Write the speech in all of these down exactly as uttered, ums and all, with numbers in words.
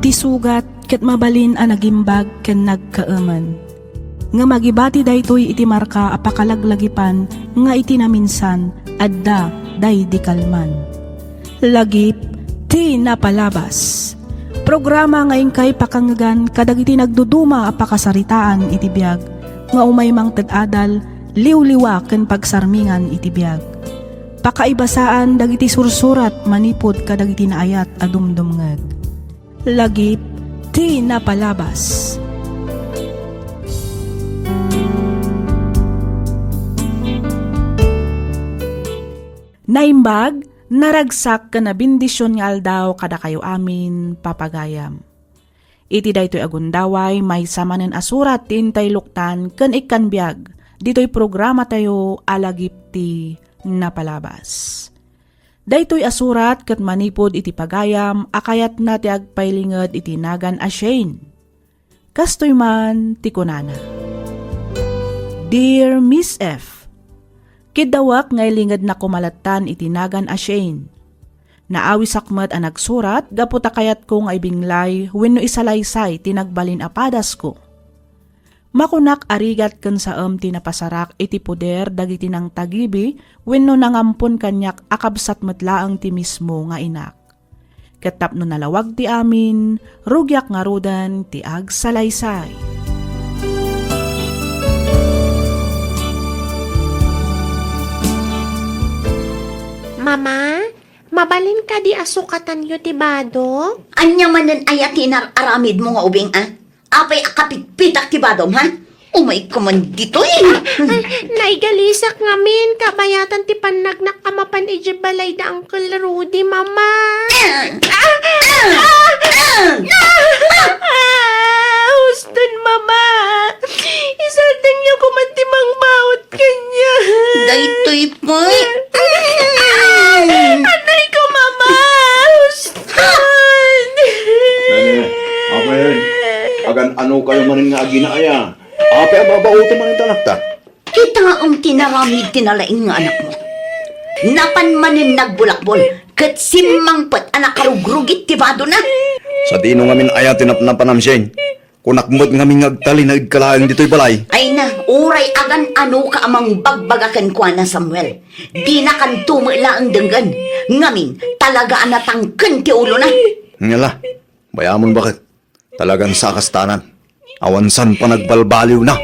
Ti sugat ket mabalin a nagimbag ken nagkaemen. Ngem agibati daytoy iti marka a pakalaglagipan nga iti naminsan, adda daydi kalman. Lagip ti napalabas. Programa nga inkay pakangngegan kadagiti nagduduma a pakasaritaan iti biag nga umay mangted adal, liwliwa ken pagsarmingan iti biag. Pakaibasaan dagiti sursurat manipud kadagiti naayat a dumdumngeg. Lagip ti napalabas. Naimbag, naragsak ken nabendision nga aldaw kadakayo amin, papagayam. Iti daytoy a gundaway, maysa manen a surat ti intay luktan ken ikkan biag ditoy programatayo a Lagip ti Napalabas. Daytoy a surat ket manipud iti pagayam a kayatna ti agpailinged iti nagan a Shane. Kastoy man ti kunana, Dear Miss F, kiddawak nga ilingednak koma lattan iti nagan a Shane. Naawisak met a nagsurat gapu ta kayatko nga ibinglay wenno isalaysay ti nagbalin a padasko. Makunak a rigat ken saem ti napasarak iti poder dagiti nangtagibi wenno nangampon kaniak a kabsat met laeng ti mismo nga inak. Ket tapno nalawag ti amin, rugiak ngaruden ti agsalaysay. Mama, mabalin kadi a sukatanyo ti bado? Ania manen aya ti inar-aramidmo nga ubing, a? Apay a kapitpitak ti badom, ha? Umay ka man ditoy. Ah, naigalisak ngamin, kabayatan ti pannagnak a mapan idiay balay da Uncle Rudy, Mama. Ah! Ah! Ah! Ah! Ah! Huston, Mama. Isaltengyo koma ti mangbaut kaniak. Daytoy pay. Anay ko, Mama. Huston. Nani, apayen? Agan-ano kayo manen nga agina aya? Apay a babaoto manen ti anakta? Kitaem ti inaramid ti nalaing nga anakmo. Napan manen nagbulakbol, ket simmangpet a nakarugrugit ti badona. Sadino ngamin aya ti napnapanam, Shane? Kunak met ngamin nga agtalinaedka laeng ditoy balay. Ay na, uray agan-anoka a mangbagbaga kenkuana, Samuel. Dinakanto met laeng denggen. Ngamin, talaga a natangken ti ulona. Ngala, bayamon baket. Talagan sa kastanan. Awan san panagbalbaliwna.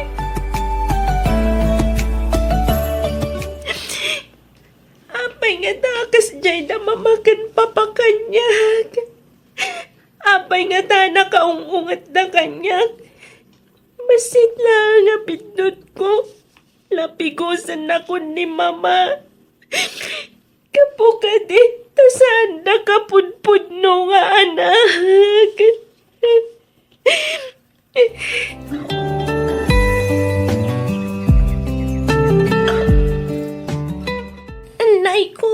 Apay ngata a kasdiay da Mama ken Papa kaniak? Apay ngata a nakaung-ungetda kaniak? Bassit laeng a biddutko. Lapigusennakon ni Mama. Gapu kadi, ta saanda kapudpudno nga anak. Anay ko,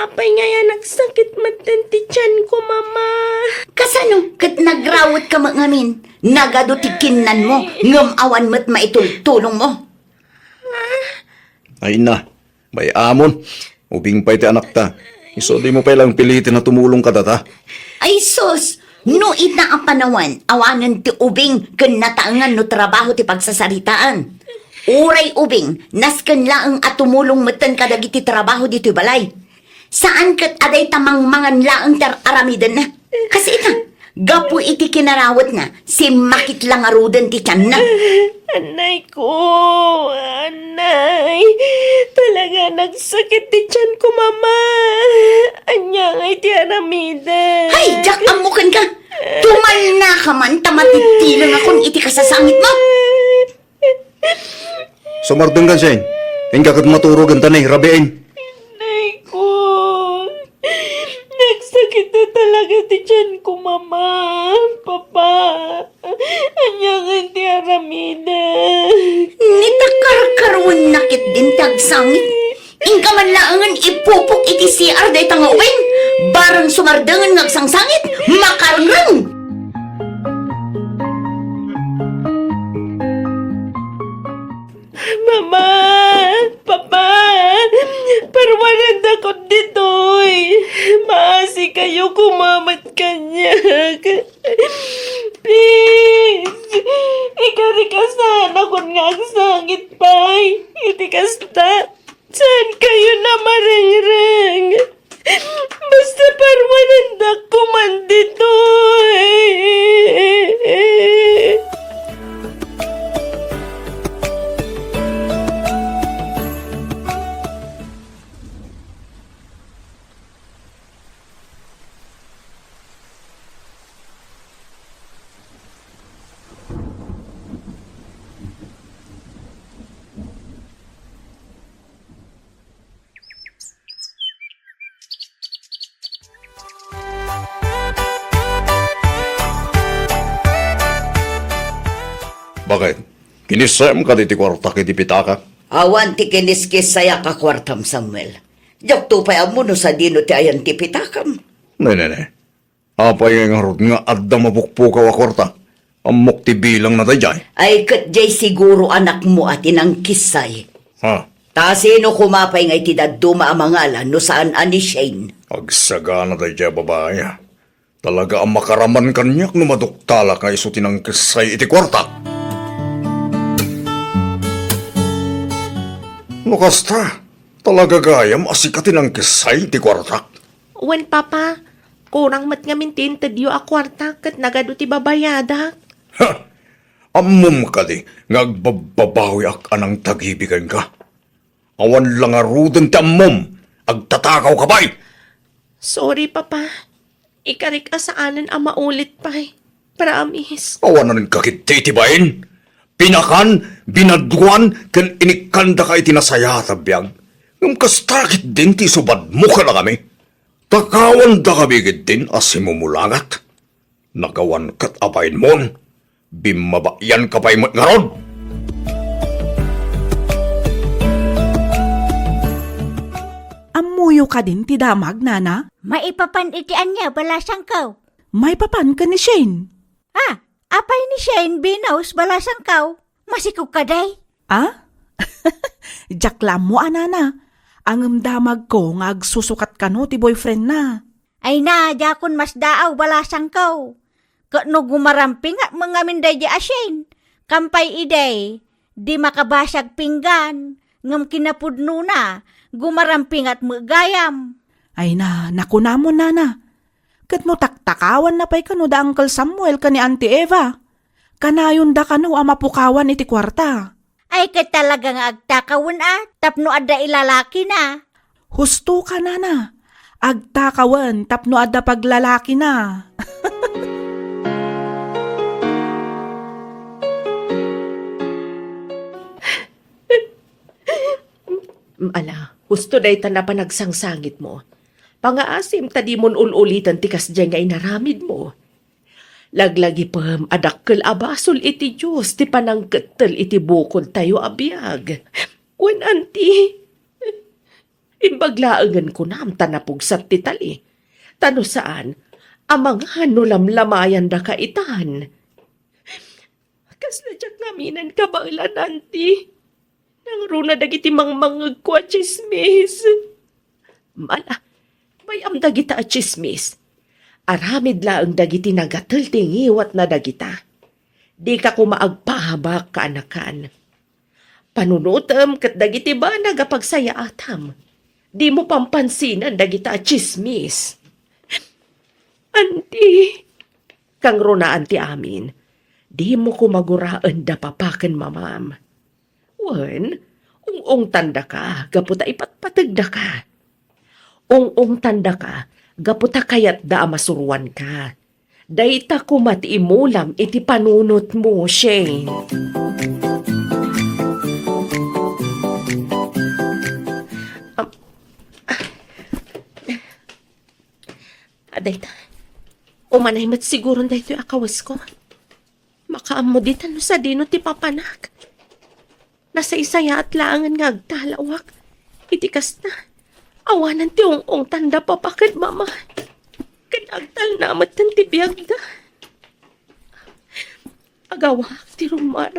apay ngay a nagsakit metten ti tianko, Mama? Kasano ket nagrawetka met ngamin? Nagadu ti kinnanmo, ngem awan met maitultulongmo. Ay na, bay-amon, ubing pay ti anakta. Isu dimo pay laeng piliten a tumulong kadata. Ay sus! No ita a panawen, awanen ti ubing ken nataengan no trabaho ti pagsasaritaan. Uray ubing, nasken laeng a tumulong metten kadagiti trabaho ditoy balay. Saan ket a dayta mangmangan laeng ti ar-aramidenna. Kas ita, gapu iti kinarawetna, simmakit la ngaruden ti tianna. Anay ko, anay. Talaga nagsakit ti tianko, Mama. Ania ngay ti aramiden? Hay, diak ammo kenka. Tumalnaka man ta matitilengakan iti kasasangitmo. Sumardengkan, Shane. Inka ket maturogen ta ni rabiin. Nay ko, nagsakit na talaga ti tianko, Mama, Papa. Ania ngay ti aramidek? Ni ta karkaruenna ketdin ti agsangit. Inka man laengen ipupok iti C R dayta nga ubing. Bareng sumardengen nga agsangsangit, makarengreng. Mama! Papa! Parwanendakon ditoy. Maasikayo koma met kaniak. Please, ikarik a saanakon nga agsangit pay. Iti kasta, saankayon a marengreng. Basta parwanendak koman ditoy. Bakit? Kinissayam kadi ti kuartak iti pitakak? Awan ti kiniskissayak a kuartam, Samuel. Diakto pay ammo no sadino ti ayan ti pitakam. Ne, ne, ne. Apay ngay ngarud nga adda mapukpukaw a kuarta? Ammok ti bilangna daydiay. Ay, ket diay siguro anakmo a ti nangkissay. Ha? Ta sino koma pay ngay ti dadduma a mangalan no saan a ni Shane? Agsagana daydiay a babai. Talaga a makaraman kaniak no maduktalak nga isu ti nangkissay iti kuarta. No kasta, talaga gayam a sika ti nangkissay iti kuartak? Wen, Papa, kurang met ngamin ti intedyo a kuarta ket nagadu ti babayadak. Ha! Ammom kadi nga agbabbabawiak a nangtagibi kenka? Awan la ngaruden ti ammom, agtatakaw ka pay! Sorry, Papa. Ikarik a saanen a maulit pay. Promise. Awanen ka ketdi iti bain. Pinakan, binaduan, ken inikkandaka iti nasayaat a biag. Ngem kasta ketdin ti isubadmo kadakami. Takawandakami ketdin a simumulangat. Nagawan ket a bainmon, bimmabayan ka pay met ngarud. Ammoyo kadin ti damag, Nana? Maipapan iti ania, balasangko? Maipapan ken ni Shane. Ah, apay ni Shane, Venus, balasangko? Masikog kadi? Ah? Diak la ammo a, Nana. Ngem damagko nga agsusukat kano ti boyfriendna. Ay na, diakon masdaaw, balasangko. Ket no gumarampingat met ngamin daydi a Shane, kampay idi, di makabasi agpinggan, ngem kinapudnona, gumarampingat met gayam. Ay na, nakunamon, Nana. Ket no taktakawanna pay kano da Uncle Samuel ken ni Auntie Eva, kanayonda kano a mapukawan iti kuarta. Ay, ket talaga nga agtakawen a tapno adda ilalakina. Husto ka, Nana. Agtakawen tapno adda paglalakina. Ala, husto dayta a panagsangsangitmo. Pangaasim ta dimon ul-uliten ti kasdiay nga inaramidmo. Laglagipem a dakkel a basol iti Dios ti panangkettel iti bukodtayo a biag. Wen, Auntie, imbag laengen kunam ta napugsat ti tali. Ta no saan, amangan no lamlamayandaka itan. Kasla diak ngaminen kabaelan, Auntie. Nangruna dagiti mangmangngegko a tsismis. Ala, bay-am dagita a tsismis. Aramid laeng dagiti nagatel ti ngiwatna dagita. Dika koma agpaabak, kaanakan. Panunotem ket dagiti banag a pagsayaatam. Dimo pampansinan dagita a tsismis. Auntie, kangrunaan ti amin, dimo koma guraen da papa ken mamam. Wen, ung-ungtandaka gapu ta ipatpategdaka. Ung-ungtandaka gapu ta kayatda a masuroanka. Dayta koma ti imulam iti panunotmo, Shane. Am-, ah, dayta. Umanay met siguron daytoy a kawesko. Makaammo ditan no sadino ti papanak. Nasaysayaat laengen nga agtalawak. Iti kasta, awanan ti ung-ungtanda papa ken mama. Ken agtalna metten ti biagda. Agawaak ti rummuar.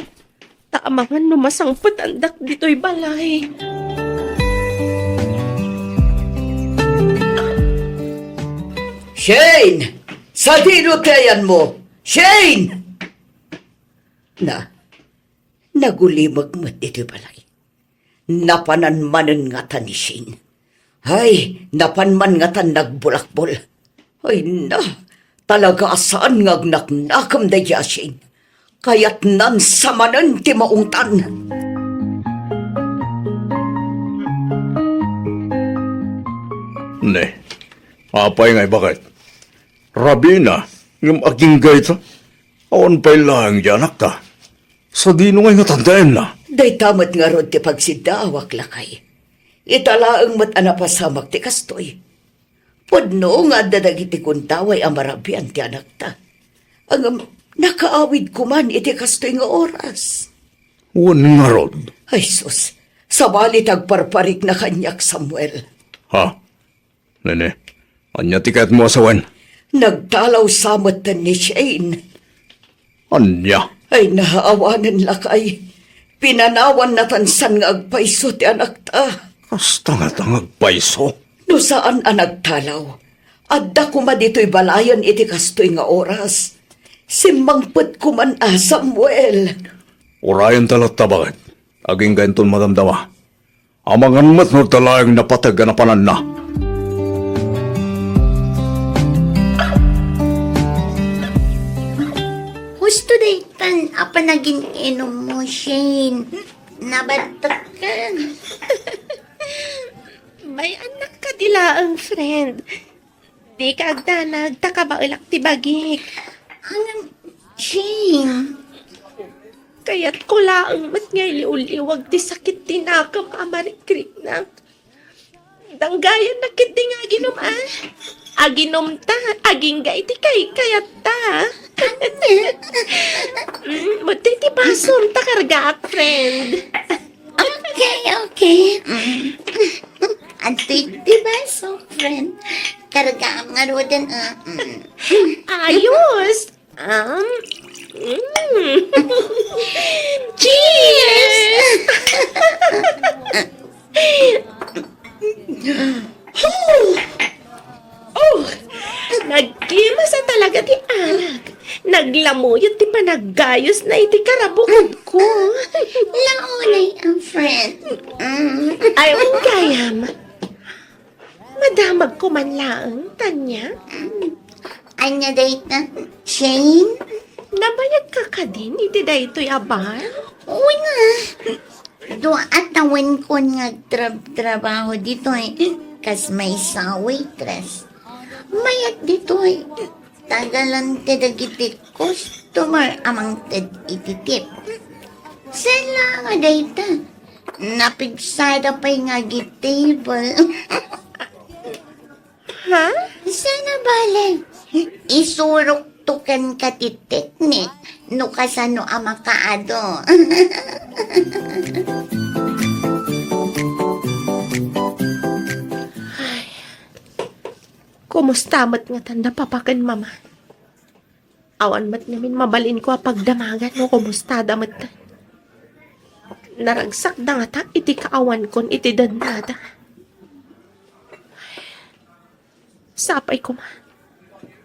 Ta amangan no masangpetandak ditoy balay. Shane! Sadino ti ayanmo? Shane! Na, nagulimeg met ditoy balay. Napanan manen ngata ni Shane. Ay, napan man ngatan nagbulakbol. Ay na, talaga a saan nga agnaknakem daydi a Shane. Kayatnan sa manen ti maungtan. Ne, apay nga ibaket? Rabiina, ngem agingga ita. Awan pay laeng di anakta. Sadino ngay nga tandaenna? Dayta met ngarud ti pagsiddaawak, lakay. Ita laeng met a napasamak ti kastoy. Pudno nga adda dagiti gundaway a marabian ti anakta. Ngem nakaawid koman iti kastoy nga oras. Wen ngarud. Ay sus, sabali ti agparparikna kaniak, Samuel. Ha? Nene, ania ti kayatmo a sawen? Nagtalaw sa met ni Shane. Ania? Ay, naawanen, lakay. Pinanawan natan san nga agpayso ti anakta. Kasta ngata nga agpayso? No saan a nagtalaw, adda koma ditoy balayen iti kastoy nga oras. Simmangpet koman a, Samuel. Urayenta latta, baket. Agingga inton madamdama. Amangan met no adda laeng napateg a napananna. Husto daytan a panagin-inummo, Shane. Nabattekan. May anak ka di laeng, friend. Dika agdanag, ta kabaelak ti bagik. Ngem, Shane, kayatko laeng met nga iliwliwag ti sakit ti nakem a marikriknak. Danggayannak ketdi nga aginum, a. Aginumta, agingga iti kaykayatta. Mm, met ti basom, ta kargaak, friend. Okay, okay. Mm. Adtoy ti baso, friend. Kargaam ngaruden, ah. Mm. Ayos! Um, mm. Cheers! Oh! Oh! Nagkimasa talaga ti arak. Naglamuyot ti panaggayosna iti karabukadko. Launay, a friend. Mm. Ay, gayam. Madamagko man laeng, Tanya. Mm. Ania dayta, Shane? Nabayagka kadin iti daytoy a bar? Wen a. Dua a tawenkon nga agtrab-trabaho ditoy, kas maysa a waitress. Mayat ditoy, tagalan ti dagiti customer a mangted iti tip. Saan la nga dayta? Napigsada pay nga agi table. Ha? Saan a bale? Isurokto kenka ti teknik no kasano a makaadu. Ay, kumusta met ngatan da Papa ken Mama? Awan met ngamin mabalinko a pagdamagan no kumustada met. Naragsakda ngata iti kaawankon iti dennada. Sapay koma,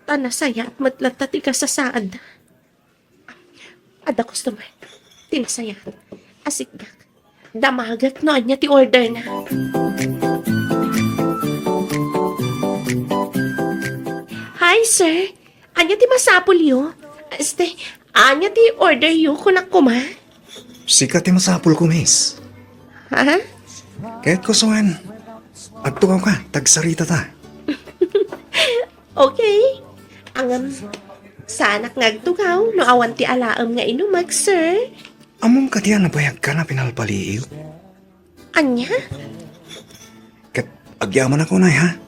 ta nasayaat met latta ti kasasaadda. Adda customer ti nasayaat. Asikgak. Damagek no ania ti orderna. Hi, sir. Ania ti masapulyo? Este, ania ti orderyo, kunak koma? Sika ti masapulko, miss. Ha? Kayatko sawen, agtugawka, ta agsaritata. Okay. Ngem, saanak nga agtugaw no awan ti alaem nga inumek, sir. Ammom kadi a nabayagkan a pinalpaliiw? Ania? Ket agyamanak unay, ha?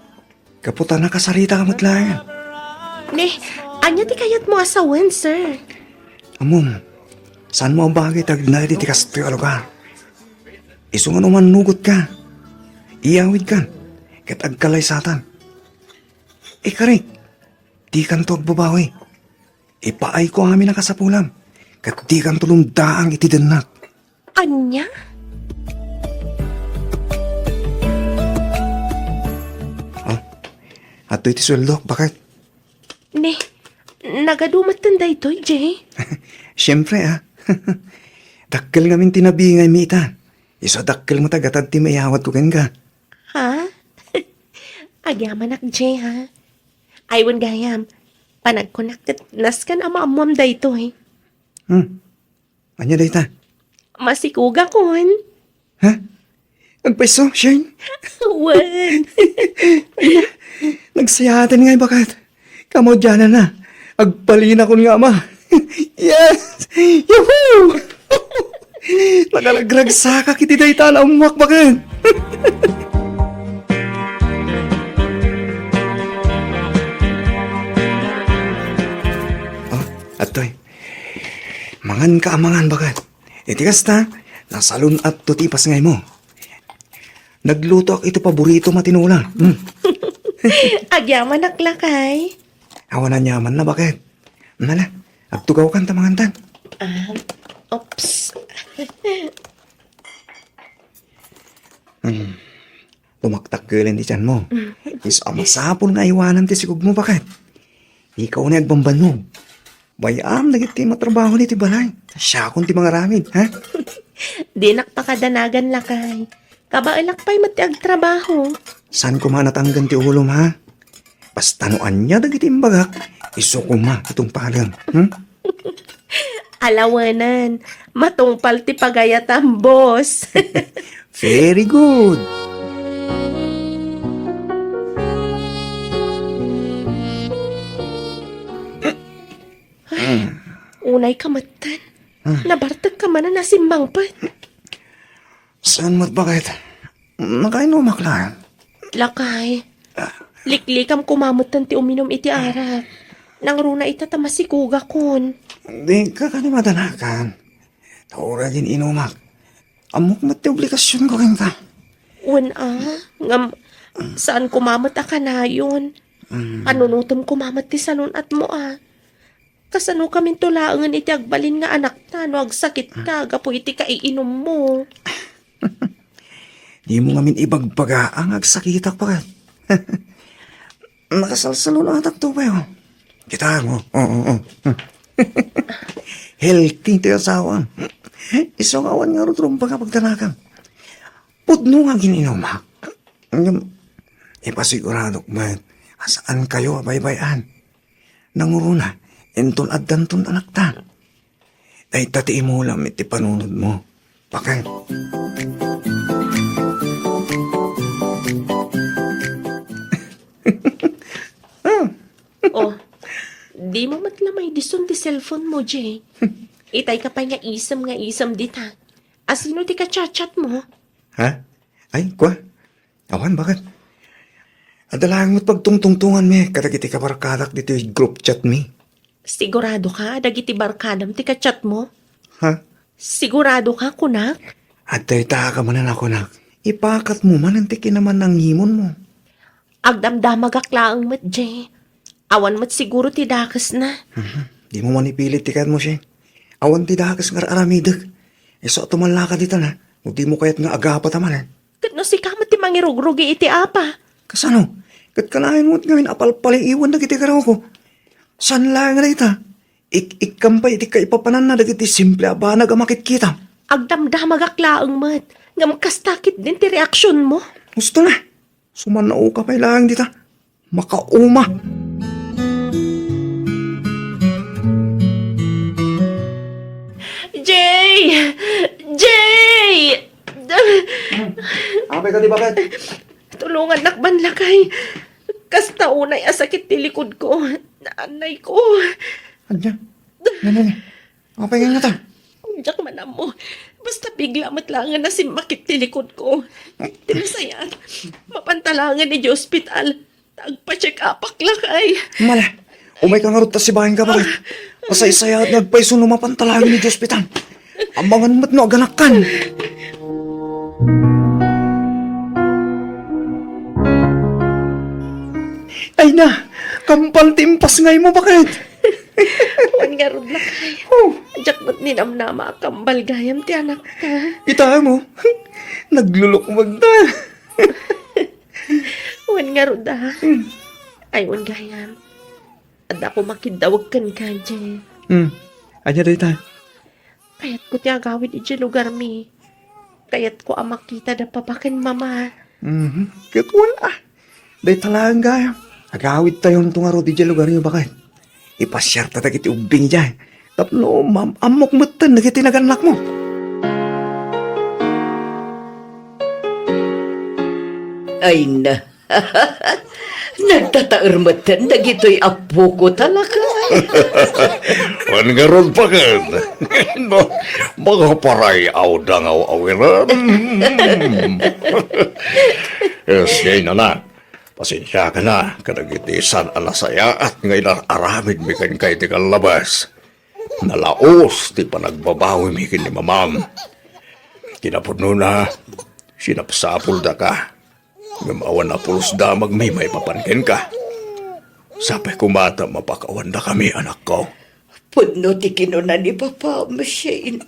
Gapu ta nakasaritaka met laeng. Ne, ania ti kayatmo a sawen, sir? Ammom, saanmo a bagay ti agnaed iti kastoy a lugar. Isu nga no mannugotka, iyawidkan, ket agkalaysatan. Ikarik, dikanto agbabawi. Ipaayko amin a kasapulam, ket dikanto lumdaang iti dennak. Ania? Oh, adtoy ti sueldok, baket. Ne, nagadu metten daytoy, Jay? Siempre, ah. Dakkel ngamin ti nabingaymi ita. Isu a dakkel met a gatad ti maiyawatko kenka. Ha? Agyamanak, Jay, ha? Ay, wen gayam. Panagkunak ket nasken a maammoam daytoy. Hmm. Ania dayta? Masikugakon. Ha? Agpayso, Shane? Wen. Ay na, nagsayaaten ngay baket. Kamaudiananna, agbalinakon nga ama. Yes! Yahoo! Nagaragragsakak iti dayta a naammoak baket. Oh, adtoy. Manganka a mangan, baket. Iti kasta, nasalun-atto ti ipasngaymo. Naglutoak iti paboritom a tinola. Hmm. Agyamanak, lakay. Awan aniamanna, baket. Nala, agtugawkan ta mangantan. Ah, oops. Hmm. Tumaktakkelen ti tianmo. Isu a masapul nga aywanam ti sikogmo, baket. Dika unay agbambannog. Bay-am dagiti matrabaho iti balay. Siakon ti mangaramid, ha? Dinak pakadanagan, lakay. Kabaelak pay met ti agtrabaho. Saan koma natanggan ti ulom, ha? Basta no ania dagiti imbagak, isu koma ti tungpalem. Hmm? Ala wen, matungpal ti pagayatam, boss. Very good. Unayka metten. Ah. Nabartekka manen a simmangpet. Saan met, baket? Nakainumak laeng. Lakay, liklikam koma metten ti uminum iti arak. Nangruna ita ta masikugakon. Dika kadi madanagan. Ta uray gin-inumak, ammok met ti obligasionko kenka. Wen a, ngem saan koma met a kanayon. Mm. Panunotem koma met ti salun-atmo a. Kasanokaminto laengen iti agbalin nga anakta no agsakitka gapu iti kaiinummo? Dimo ngamin ibagbaga nga agsakitak, baket. Nakasalsalun-atak to, pay, oh. Kitaem, oh. Oo, oo. Healthy ti asawam. Isu nga awan ngarud rumbeng a pagdanagam. Pudno nga gin-inumak. Ngem, ipasiguradok met a saankayo a baybay-an. Nanguruna, inton addanton anakta. Dayta ti imulam iti panunotmo. Baket. Oh, dimo met la maidison ti cellphone mo, Jay. Itayka pay nga isem nga isem dita. Asino ti kachat-chat mo? Ha? Ay, kua? Awan, baket. Adda laeng met pagtungtungtonganmi kadagiti kabarkadak ditoy group chat mi. Sigurado ka, dagiti barkadam ti kachat mo? Ha? Sigurado ka, kunak? Adda ita ka manen a kunak. Ipakatmo manen ti kinamannangimonmo. Agdamdamagak laeng met, Jay. Awan met siguro ti dakesna. Mhm. Dimo manipilit ti kayatmo, Shane. Awan ti dakes nga ar-aramidek. Isu a tumallaka dita na, no dimo kayat nga agapata manen. Ket no sika met ti mangirugrugi iti apa? Kasano? Ket kanayon met ngamin a palpaliiwen dagiti karrawko. Saan laeng a dayta? Ik-ikkam pay iti kaipapananna dagiti simple a banag a makitkitam. Agdamdamagak laeng met, ngem kasta ketdin ti reaksionmo. Husto na. Sumannao ka pay laeng dita. Makauma. Jay! Jay! Apay ka, di ba, Kat? Tulungannak man, lakay. Kasta unay a sakit ti likod ko. Naanay ko. Anya? Anya, anya? Apay nga ta? Diak man ammo. Basta bigla met laengen a simmakit ti likod ko. Ti nasayaat, mapanta laengen idiay ospital. Agpa-check-upak, lakay. Mala, umay ka ngarud ta sibaen ka, pare. Masaysayaat nga agpayso no mapanta laengen idiay ospital. Amangan met no aganakkan. Ay na, kambal ti impasngaymo, baket. Wen ngarud, lakay. Oh. Diak met ninamnama a kambal gayam ti anakta. Kitaem, naglulukmeg ta. Wen ngarud, ah. Hmm. Ay, wen gayam. Adda koma kiddawek kenka, Jay. Hmm. Ania dayta? Kayatko ti agawid idiay lugarmi. Kayatko a makita da papa ken mama. Mhm. Ket wala. Dayta laeng gayam. Agawidtayonto ngarud idiay lugaryo, baket. Ipasiarta dagiti ubbing idiay. Tapno maam-ammok metten dagiti nagannakmo. Ay na. Nagtataer metten dagitoy appoko, talakay. Wen ngarud, baket. No, makaparay-awda nga aw-awiran. Yes, Jay, anak. Pasensiakan a kadagiti saan a nasayaat nga inar-aramidmi kenka iti kallabas. Nalaos ti panagbabawimi ken ni mamam. Kinapudnona, sinapsapoldaka. Ngem awan a pulos damagmi maipapan kenka. Sapay koma ta mapakawandakami, anakko. Pudno ti kinuna ni Papa, Shane.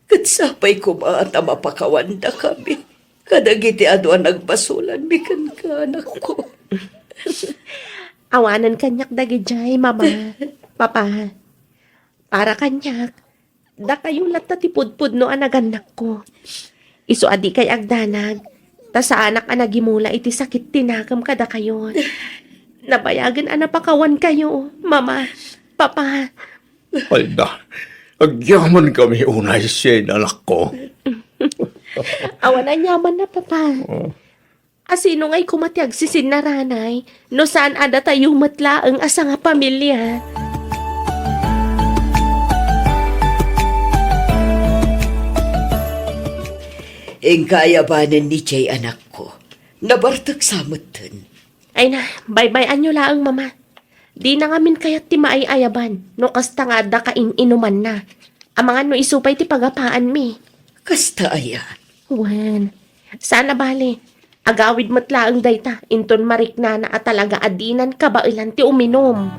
Ket sapay koma ta mapakawandakami kadagiti adu a nagbasolanmi kenka, anakko. Awanen kaniak dagidiay, Mama, Papa. Para kaniak, dakayo latta ti pudpudno a nagannakko. Isu a dikay agdanag, ta saanak a nagimula iti sakit ti nakem kadakayo. Nabayagen a napakawankayo, Mama, Papa. Ay na, agyamankami unay, Shane, anakko. Awan aniamanna, Papa. Oh. A sino ngay koma ti agsisinnaranay no saan a datayo met laeng a sangapamilia? Inka ayabanen ni Jay, anakko. Nabartek sa metten. Ay na, baybay-anyo laeng, Mama. Dina ngamin kayat ti maay-ayaban no kasta nga adda kain-inumanna. Amangan no isu pay ti pagapaanmi. Kasta aya? Wen, saan a bale. Agawid met laeng dayta, inton mariknana a talaga a dinan kabaelan ti uminum.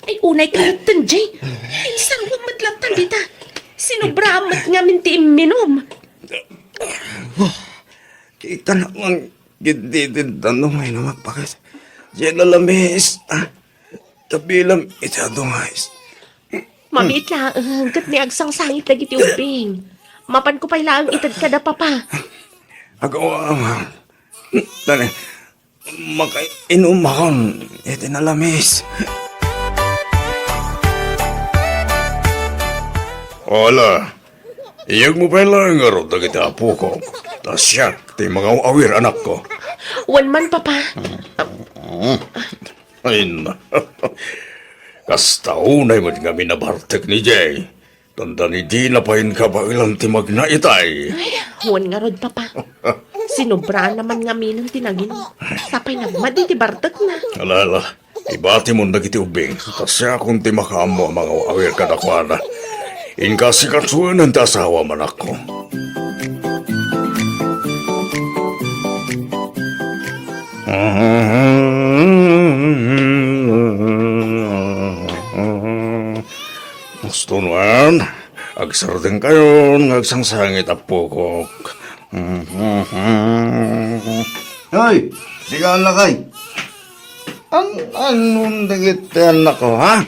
Ay, unay kayo, Jay. Ay, sarwag met latta dita. Sinubraan met ngamin ti imminum. Kita na man, gididin tanong ay namakpakas. Diyan na lamis, ah. Kabilang iti adungays. Mamiit laeng, ket ni agsangsangit dagiti ubbing. Mapanko pay laeng ited kada papa. Agaw, ama. Dali, makainumakon iti nalamis. Wala. Iyegmo pay laeng ngarud dagiti apokok. Ta siak ti mangaw-awir, anakko. Wen man, papa. Ay, na. Kasta unay met ngamin a bartek ni Jay. Tanda ni dina pay kabaelan ti magna itay. Ay, wen ngarud, papa. Sinubraan naman ngamin ti nagin. Sapay nagmadi ti bartekna. Ala, ala. Ibatimon dagiti ubbing. Ta siakon ti makaammo a mangaw-awir kadakuada. Inka sikasuenan ti asawa, manakko. Gusto nuan, agsardengkayon nga agsangsangit a pukok. Hoy, sika lakay. An-, annon dagiti annakko, ha?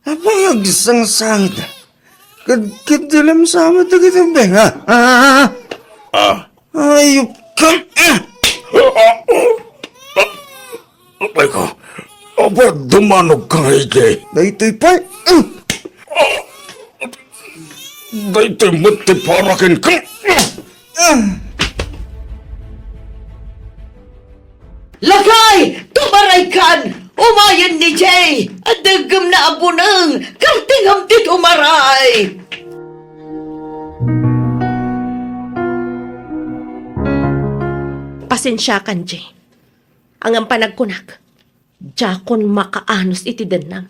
Apay agsangsangit? Kad-, kaddalam sa amat dagiti ubbing, ha? Ha? Ha? Ha? Ah. Ayup ka! Ah! Apay ka, apay dumanog ka nga idi? Daytoy pay. Ah! Daytoy met ti para kenka. Ah! Lakay! Tumaraykan! Umayen ni Jay! Adda gemna a buneng! Kartingam ti tumaray! Pasensiakan, Jay. Ngem panagkunak, diakon makaanus iti dennang.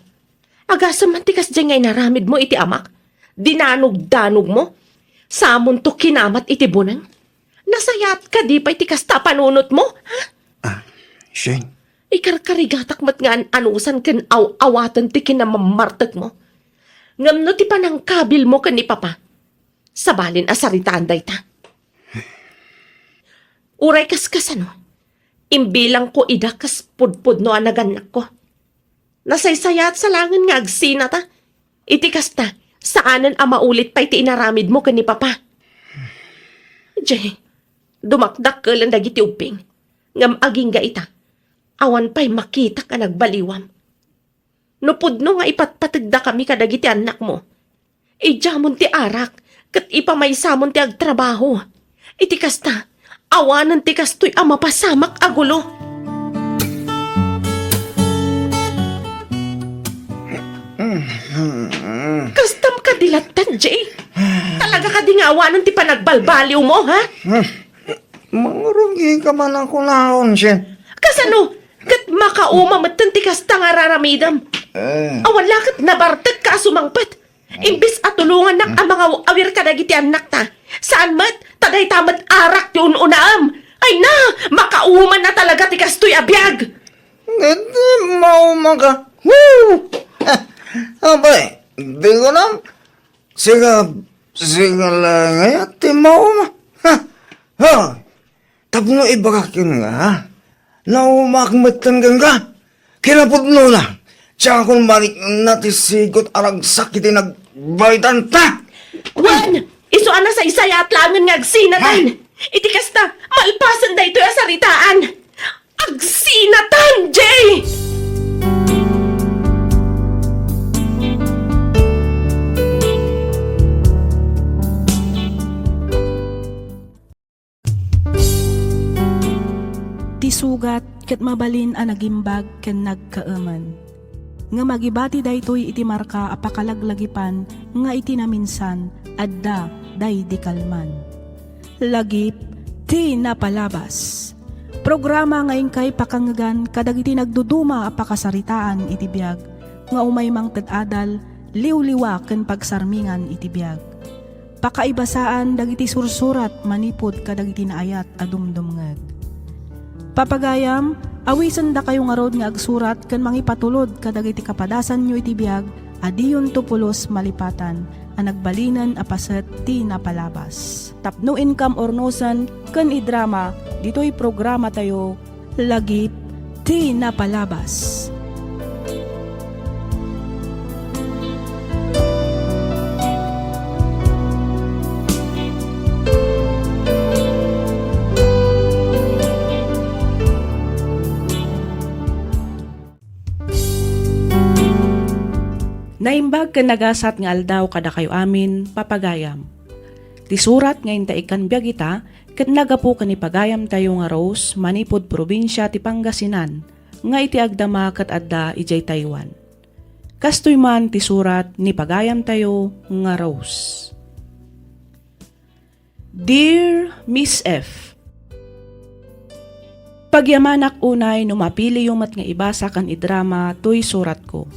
Agasem man ti kasdiay nga inaramidmo iti amak. Dinanogdanogmo. Samonto kinamat iti buneng. Nasayaat kadi pay ti kasta a panunotmo, ha? Ah, Shane. Ikarkarigatak met nga an-anusan ken aw-awaten ti kinamammartekmo. Ngem no ti panangkabilmo ken ni Papa, sabalin a saritaan dayta. Uray kas kasano, imbilangko ida kas pudpudno a nagannakko. Nasaysayaat sa laengen nga agsinata. Iti kasta, saanen a maulit pay ti inaramidmo ken ni Papa. Jay, dumakdakkelen dagiti ubbing, ngem agingga ita, awan pay makitak a nagbaliwam. No pudno nga ipatpategdakami kadagiti annakmo, idiamon ti arak ket ipamaysamon ti agtrabaho. Iti kasta, awanen ti kastoy a mapasamak a gulo. Kastam kadi latta, Jay? Talaga kadi nga awanen ti panagbalbaliwmo, ha? Mangrugi ka man a kunaon, Jen. Kasano? Ket makauma metten ti kasta nga raramidem. Eh. Awan la ket nabartekka a sumangpet. Imbes a tulongannak a mangaw-awir kadagiti annakta, saan met, ta dayta met arak ti un-unaem. Ay na, makauman na talaga ti kastoy a biag. Ngem ti mauma ka. Woo! Apay, di ko na. Siga, siga la ngay ti mauma. Ha? Ha? Tapno ibagak ken nga, naumak metten kenka. Kinapudnona, diakon marikna ti sigot a ragsak iti nagbaytanta. Wen, isu a nasaysayaat laengen nga agsinatan. Ha? Iti kasta, malpasen daytoy a saritaan. Agsinatan, Jay! Ti sugat ket mabalin a nagimbag ken nagkaemen. Ngem agibati daytoy iti marka a pakalaglagipan nga iti naminsan, adda daydi kalman. Lagip ti napalabas. Programa nga inkay pakangngegan kadagiti nagduduma a pakasaritaan iti biag nga umay mangted adal, liwliwa ken pagsarmingan iti biag. Pakaibasaan dagiti sursurat manipud kadagiti naayat a dumdumngeg. Papagayam, awisendakayo ngarud nga agsurat ken mangipatulod kadagiti kapadasanyo iti biag a diyonto pulos malipatan a nagbalinen a paset ti napalabas. Tapno inkam urnosen ken idrama ditoy programatayo, Lagip ti Napalabas. Naimbag ken nagasat nga aldaw kadakayo amin, papagayam. Ti surat nga inta ikkan biag ita ket naggapu ken ni pagayamtayo nga Rose manipud probinsia ti Pangasinan nga iti agdama ket adda idiay Taiwan. Kastoy man ti surat ni pagayamtayo nga Rose. Dear Miss F, pagyamanak unay no mapiliyo met nga ibasa ken idrama toy suratko.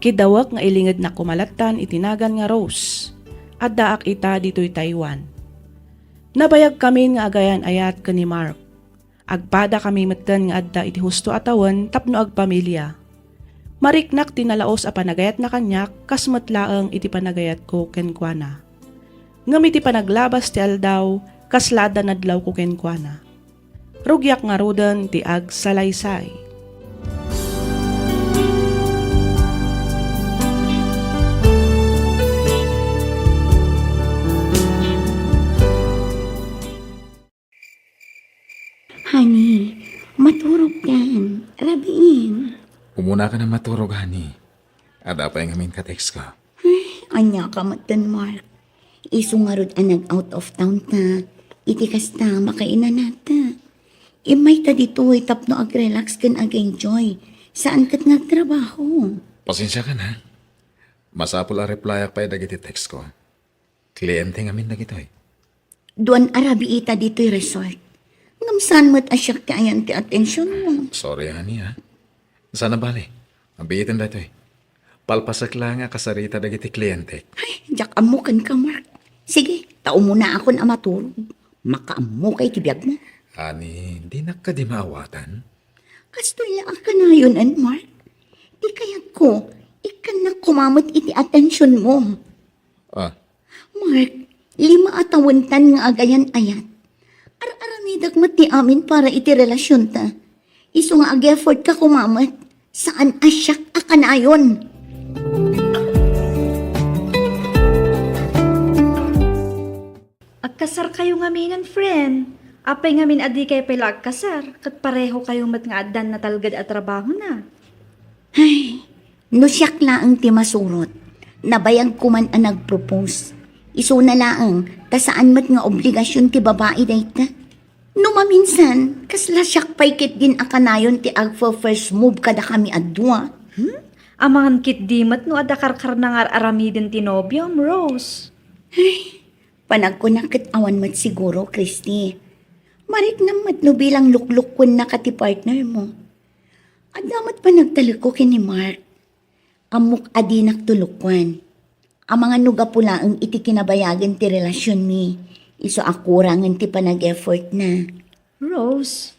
Kiddawek nga ilingednak koma lattan iti nagan nga Rose. Addaak ita ditoy Taiwan. Nabayagkamin nga agayan-ayat ken ni Mark. Agpadakami metten nga adda iti husto a tawen tapno agpamilia. Mariknak ti nalaus a panagayatna kaniak kas met laeng iti panagayatko kenkuana. Ngem iti panaglabas ti aldaw, kasla adda nadlawko kenkuana. Rugiak ngaruden ti agsalaysay. Honey, maturog kan. Rabiin. Umuna ka na maturog, honey. Adda pay ngamin ka-text ko. Ay, ania ka metten, Mark. Isu ngarud a nag-out of town ta. Iti kasta, makainanata. Immay ta ditoy tapno ag-relax ken ag-enjoy. Saan ket nga agtrabaho. Pasensia ka na. Masapul a replyak pay dagiti text ko. Kliyente ngamin dagitoy. Duan a rabiita ditoy resort. Ngem saan met a siak ti ayan ti atensionmo. Sorry, honey, ha? Saan a bale. Mabiiten daytoy. Palpasek la nga kasarita dagiti klientek. Ay, diak ammo kenka, Mark. Sige, ta umunaakon a maturog. Makaammokay ti biagmo. Honey, dinak kadi maawatan? Kastoy la a kanayon, Mark. Ti kayatko, ikkannak koma met iti atensionmo. Ah. Mark, lima a tawentan nga agayan-ayat. Ar-aramidek met ti amin para iti relasionta. Isu nga ag-effort ka kumamet, saan a siak a kanayon. Agkasarkayo ngaminen, friend. Apay ngamin a dikay pay la agkasar, ket parehokayo met nga addan natalged a trabahona. Ay, no siak laeng ti masurot, nabayag ko man a nagpropose. Isuna laeng, ta saan met nga obligasion ti babai dayta. No maminsan, kasla siak pay ketdin a kanayon ti agfa-first move kadakami a dua. Hmm? Amangan ketdi met no adda karkarna nga ar-aramiden ti nobiom, Rose. Ay, panagkunak ket awan met siguro, Christy. Mariknam met no bilang luklukkuennaka ti partner mo. Adda met panagtalekko ken ni Mark. Ammok a dinak tulukkuan. Amangan no gapu laeng iti kinabayagen ti relasionmi, isu a kurangen ti panag-effortna. Rose.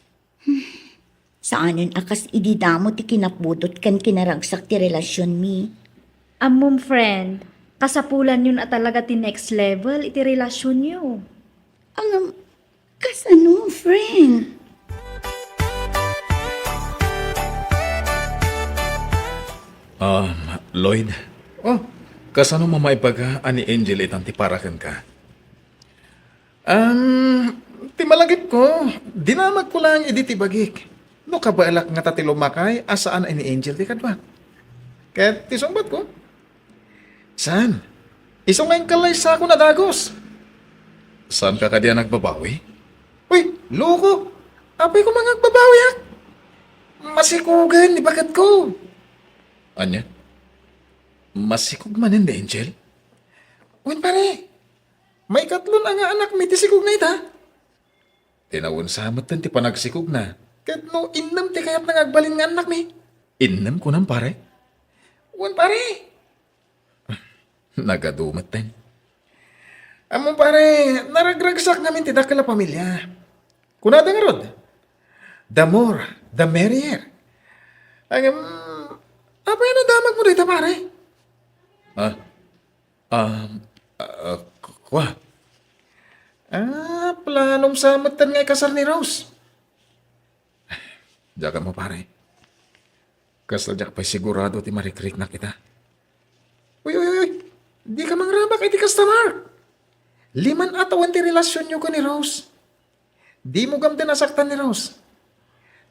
Saanen a kas idi damo ti kinapudot ken kinaragsak ti relasionmi. Ammom, friend, kasapulanyon a talaga ti next level iti relasionyo. Ngem, kasano, friend? Um, Lloyd? Oh, kasano mamaibaga a ni Angel itan ti para kenka? Um, ti malagipko, dinamagko laeng idi ti bagik. No kabaelak ngata ti lumakay a saan a ni Angel ti kaduak. Ket ti sungbatko, saan? Isu nga inkallaysakon a dagus. Saanka kadi a nagbabawi? Uy, loko! Apay koma nga agbabawiak? Masikogen ni baketko. Ania? Masikog manen ni Angel? Wen, pare, maikatlon a nga anakmi ti sikogna ita. Ti nawensa metten ti panagsikogna. Ket no innem ti kayatna nga agbalin nga annakmi. Innem kunam, pare? Wen, pare. Nagadu metten. Ammom, pare, naragragsak ngamin ti dakkel a pamilia. Kunada ngarud, "The more, the merrier." Ngem, apay a nadamagmo dayta, pare? Ah, um, ah, k-, kua? Ah, planom sa metten nga ikasar ni Rose. Diak ammo, pare. Kasta diak pay sigurado ti marikriknak ita. Uy, uy, uy, uy. Dika mangrabak iti kasta, Mark. Liman a tawen ti relasionyo ken ni Rose. Dimo gam ti nasaktan ni Rose.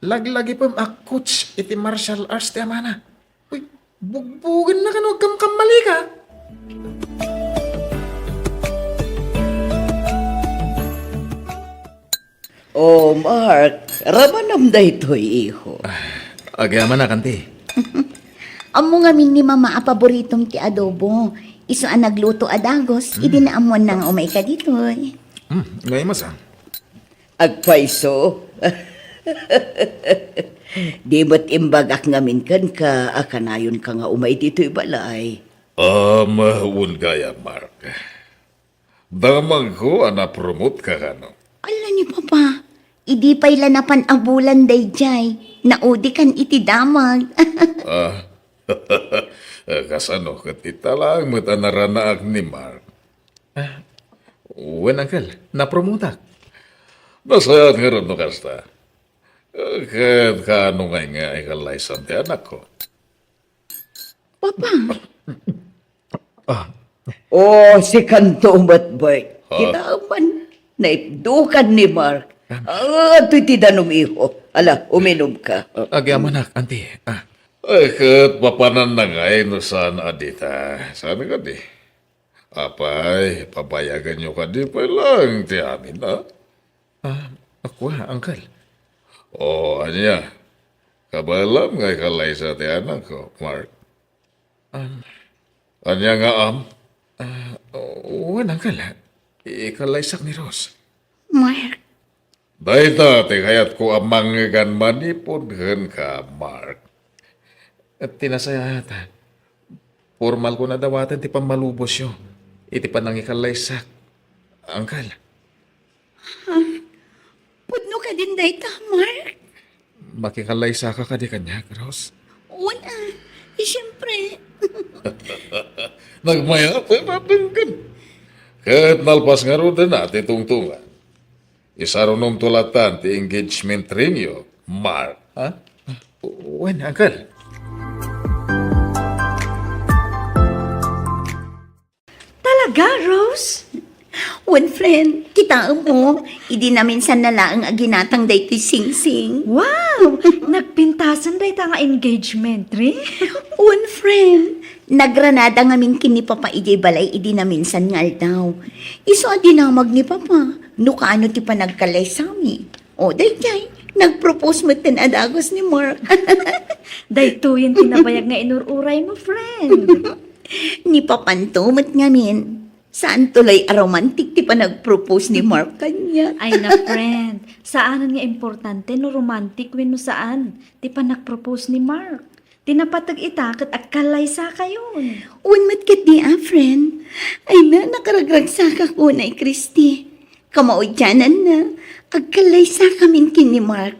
Laglagipem a coach iti martial arts ti amana. Uy, bugbogenna kano agkamkammalika. Oh, Mark, ramanam daytoy, iho. Ah, agyamanak, anti. Ammo ngamin ni Mama a paboritom ti adobo. Isu a nagluto a dagos, idi naammoanna nga umayka ditoy. Hmm, nga imas, ah. Agpayso. Di met imbagak ngamin kenka a kanayonka nga umay ditoy balay. Um, wen gayam, Mark. Damagko a napromote ka kano. Ala ni Papa, idi pay la napan a bulan daydiay, naudikan iti damag. Ah, kasano ket ita laeng met a naranaak ni Mark? Ah, wen, Uncle, napromotak. Nasayaat ngarud no kasta. Ket kaano ngay nga ikallaysam ti anakko? Papa. Ah. Oh, sikanto met, Bert. Ha? Kita man, naitdukan ni Mark. Ah, adtoy ti danum, iho. Ala, uminum ka. Agyamanak, anti. Ah. Ay, ket papananna ngay no saan a dita. Saan kadi? Apay, pabayaganyo kadi pay laeng ti amin, a? Ah, kua, Uncle. O, ania? Kabaelam nga ikallaysa ti anakko, Mark? Ah. Ania nga am? Ah, wen, Uncle. Ikallaysak ni Rose. Mark. Dayta ti kayatko a mangngegan manipud kenka, Mark. Ti nasayaat, pormalkon a dawaten ti pammalubosyo iti panangikallayssak, Uncle. Ha? Pudno kadin dayta, Mark? Makikallaysaka kadi kaniak, Rose? Wen a, eh, siyempre. Nagmayat a natenggad. Ket nalpas ngaruden a ti tungtungan. Isarunomto latan ti engagement ringyo, Mark, ha? Wen, uncle. Talaga, Rose? Wen, friend, kitaem, o, idi naminsan na laeng a ginatang daytoy singsing. Wow! Nagpintasen dayta nga engagement ring? Wen, friend, nagranada ngamin ken ni Papa idiay balay idi naminsan nga aldaw. Isu a dinamag ni Papa no kaano ti panagkallaysami. O, daydiay, nagpropose metten a dagus ni Mark. Daytoyen ti nabayag nga inur-uraymo, friend. Ni Papanto met ngamin. Saanto lay a romantic ti panagpropose ni Mark kaniak. Ay na, friend. Saanen nga importante no romantic wenno saan ti panagpropose ni Mark. Ti napateg ita ket agkallaysakayon. Wen met ketdi a, friend. Ay na, nakaragragsakak unay, Christy. Kamaudiananna, agkallaysakamin ken ni Mark.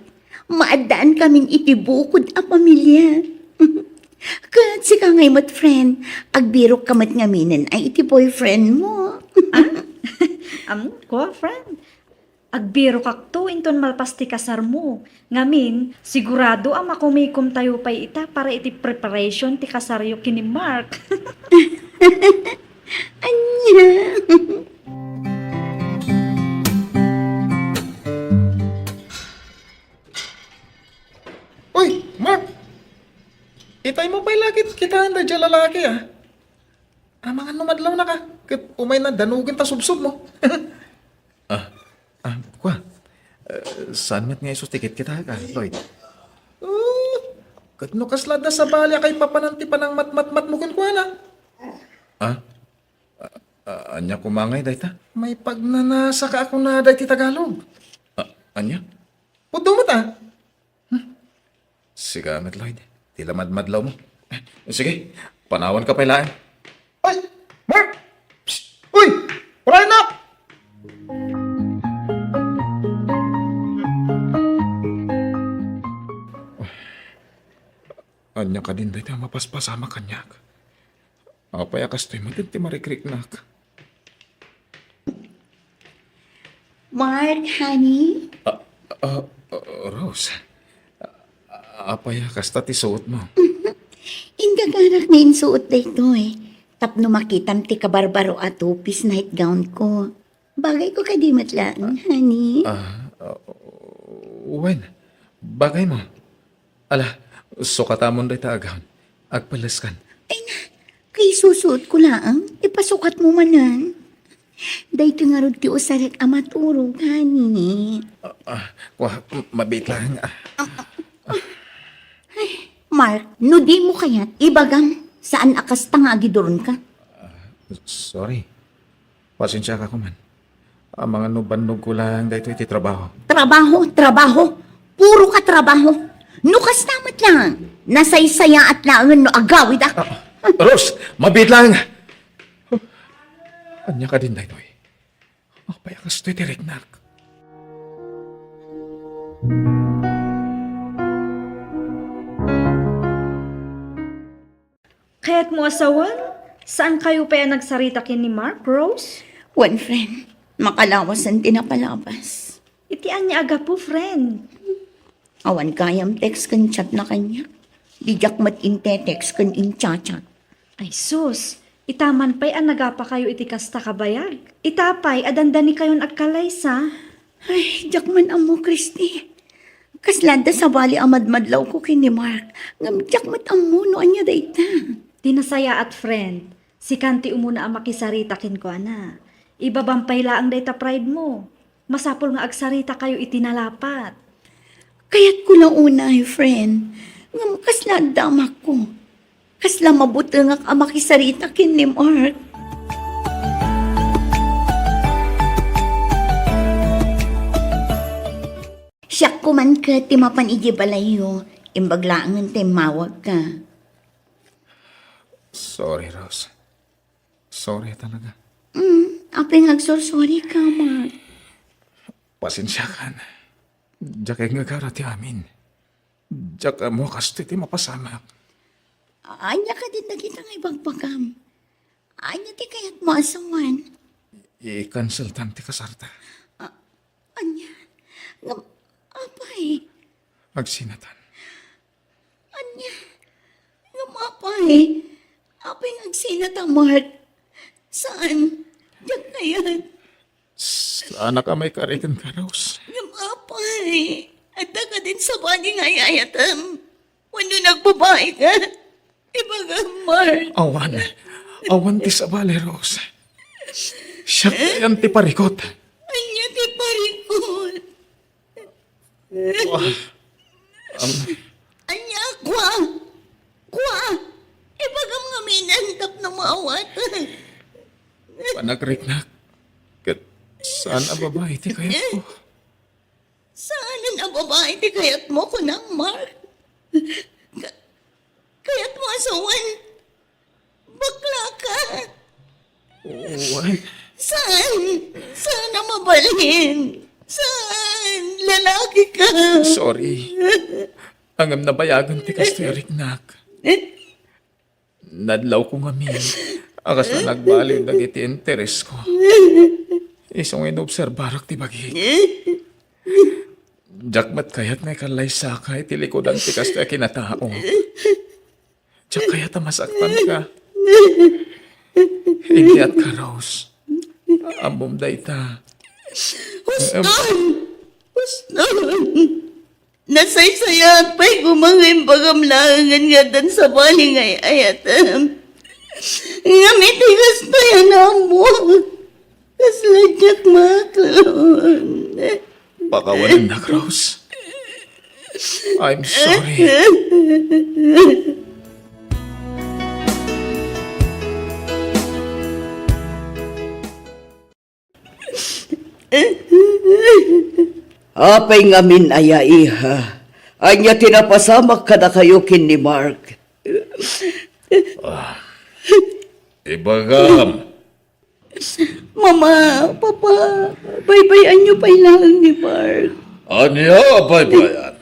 Maaddaankamin iti bukod a pamilia. Ket sika ngay met, friend, agbirokka met ngaminen ay iti boyfriendmo. Ah? Am, kua, friend? Agbirokakto inton malpas ti kasarmo. Ngamin, sigurado a makumikomtayo pay ita para iti preparation ti kasaryo ken ni Mark. Ania? Uy, Mark! Itaymo pay la ket kitaen daydiay a lalaki, a. Amangan no madlawnaka, ket umayna danugen ta subsobmo. Ah, ah, kua. Eh, saan met nga isu ti kitkitaek, Lloyd? Oh, ket no kasla adda sabali a kaipapanan ti panangmatmatmatmo kenkuana. Ah? Ah, ah, ania koma ngay dayta? Maipagnanasaka a kunada iti Tagalog. Ah, ania? Pudno met, a. Hmm. Sika met, Lloyd, ti lamadmadlawmo. Eh, sige, panawanka pay laeng. Ay, Mark! Psst! Uy! Uray, nak! Ania kadin dayta a mapaspasamak kaniak? Apay a kastoy met ti marikriknak? Mark, honey? Ah, ah, ah, Rose, apay a kasta ti suotmo? Inggagarak nga insuot daytoy tapno makitam ti kabarbaro a two-piece nightgown ko. Bagayko kadi met laeng, honey? Ah, ah, wen, bagaymo. Ala, sukatamon dayta a gown. Agpelleskan. Ay na, kay susuotko laeng, ipasukatmo manen. Daytoy ngarud ti usarek a maturog, honey. Ah, ah, kua, mabiit laeng, ah. Ay, Mark, no dimo kayat, ibagam, saan a kasta nga agiduronka? Ah, sorry. Pasensiaka koma. Amangan no bannogko laeng daytoy ti trabaho. Trabaho, trabaho. Puro ka trabaho. No kasta met laeng, nasaysayaat laeng no agawidak. Ah, Rose, mabiit laeng. Ania kadin daytoy? Apay a kastoy ti riknak? Kayatmo a sawen? Saankayo pay a nagsarita ken ni Mark, Rose? Wen, friend. Makalawasen ti napalabas. Iti ania a gapu, friend? Awan gayam text ken chat na kaniak. Diak met inte-text ken incha-chat. Ay sus, ita man pay a nagapakayo iti kasta kabayag. Ita pay a dandanikayon agkalaysa. Ay, diak man ammo, Christy. Kasla adda sabali a madmadlawko ken ni Mark, ngem diak met ammo no ania dayta. Ti nasayaat, friend, sikan ti umuna a makisarita kenkuana. Ibabam pay laeng dayta pride mo. Masapul nga agsaritakayo iti nalapat. Kayatko la unay, friend, ngem kasla adda amakko. Kasla mabutengak a makisarita ken ni Mark. Siak koman ket ti mapan idiay balayyo, imbag laengen ta immawagka. Sorry, Rose. Sorry talaga. Mm, apay nga agsorsorry ka, Mark? Pasensiakan. Diak ngagarata ti amin. Diak ammo a kastoy ti mapasamak. Ania kadin dagita nga ibagbagam? Ania ti kayatmo a sawen? I-canceltan ti kasarta. A-, ania? Agsinatan. Ania? Ngem apay? Apay nga agsinata, Mark? Saan? Diak kayat. Saanak a maikari kenka, Rose. Ngem apay? Adda kadin sabali nga ay-ayatem? Wenno nagbabaika? Ibagam, Mark. Awan. Awan ti sabali, Rose. Siak ti parikut. Ania ti parikut? Kua. Am- Ania, kua? Kua? Ibagam ngamin tapno maawatak. Panagriknak. Ket saan a babai ti kayatko? Saan a babai ti kayatmo, kunam, Mark? Ka-, kayatmo a sawen? Bakla ka? Wen. Saan? Saan a mabalin? Saan? Lalaki ka. Sorry. Ngem nabayagen ti kastoy a riknak. Nadlawko ngamin a kasla nagbaliw dagiti interesko. Isu nga inobserbarak ti bagik. Diak met kayat nga ikallaysaka iti likudan ti kastoy a kinatao. Diak kayat a masaktanka. Inggayka, Rose. Ammom dayta. Huston! Huston! Nasaysayaat pay koma nga imbagam laengen nga addan sabali nga ay-ayatem. Ngem iti kastoy a naammoak, kasla diak maaklon. Pakawanennak, Rose. I'm sorry. Apay ngamin aya, iha? Ania ti napasamak kadakayo ken ni Mark? Ah, ibagam. Mama, Papa, baybay-anyo pay laeng ni Mark. Ania a baybay-an?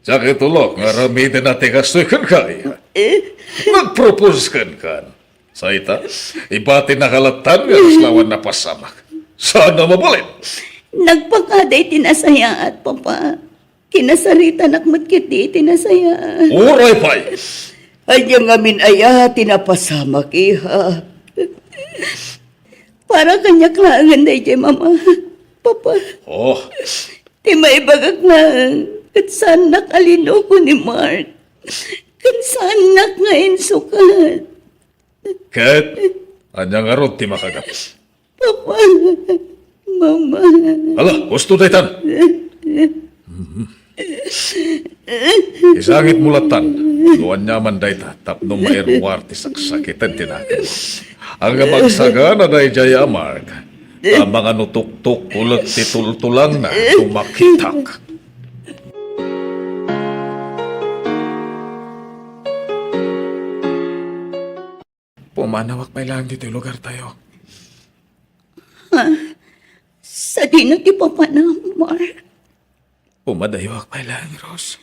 Diak itulok nga aramiden ti kastoy kenka, iha. Eh? Nagpropose kenka. Sa ita, ibatinaka lattan nga kasla awan napasamak. Saan a mabalin? Nagpakada iti nasayaat, Papa. Kinasaritanak met ketdi iti nasayaat. Uray pay! Ania ngamin aya ti napasamak, iha? Para kaniak laengen daydiay, Mama, Papa. Oh. Ti maibagak laeng, ket saannak a linuko ni Mark. Ket saannak nga insukat. Ket ania ngarud ti makagapu? Papa, Mama. Ala, husto daytan. Mhm. Isangitmo lattan no aniaman dayta tapno mairuar ti saksakiten ti nakemmo. Ania, agsagana daydiay a Mark, ta mangano tuktok ulit ti tultulangna no makitak. Pumanawak pay laeng ditoy lugartayo. Ha? Sadino ti papanam, Mark? Pumadayuak pay laeng, Rose.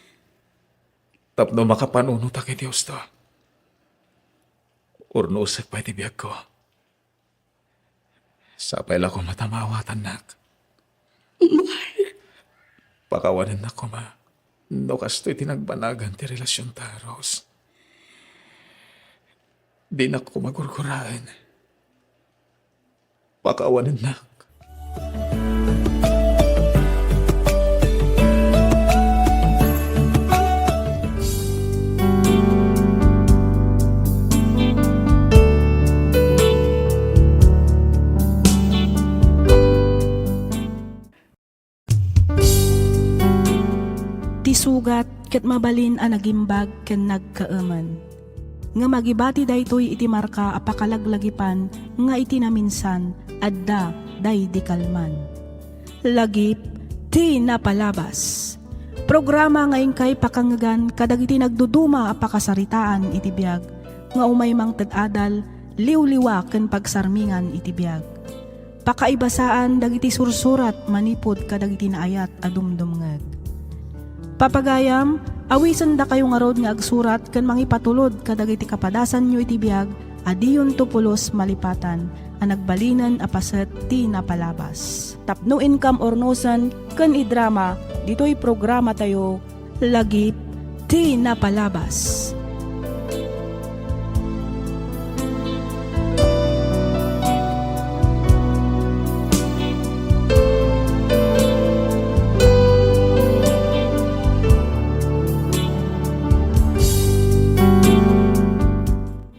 Tapno makapanunotak iti husto. Urnosek pay ti biagko. Sapay la koma ta maawatannak. Mark. Pakawanennak koma no kastoy ti nagbanagan ti relasionta, Rose. Dinak koma gurguraen. Pakawanennak. Ti sugat ket mabalin a nagimbag ken nagkaemen. Ngem agibati daytoy iti marka a pakalaglagipan nga iti naminsan, adda daydi kalman. Lagip ti napalabas. Programa nga inkay pakangngegan kadagiti nagduduma a pakasaritaan iti biag nga umay mangted adal, liwliwa ken pagsarmingan iti biag. Pakaibasaan dagiti sursurat manipud kadagiti naayat a dumdumngeg. Papagayam, awisendakayo ngarud nga agsurat ken mangipatulod kadagiti kapadasanyo iti biag a diyonto pulos malipatan a nagbalinen a paset ti napalabas. Tapno inkam urnosen ken idrama ditoy programatayo Lagip ti napalabas.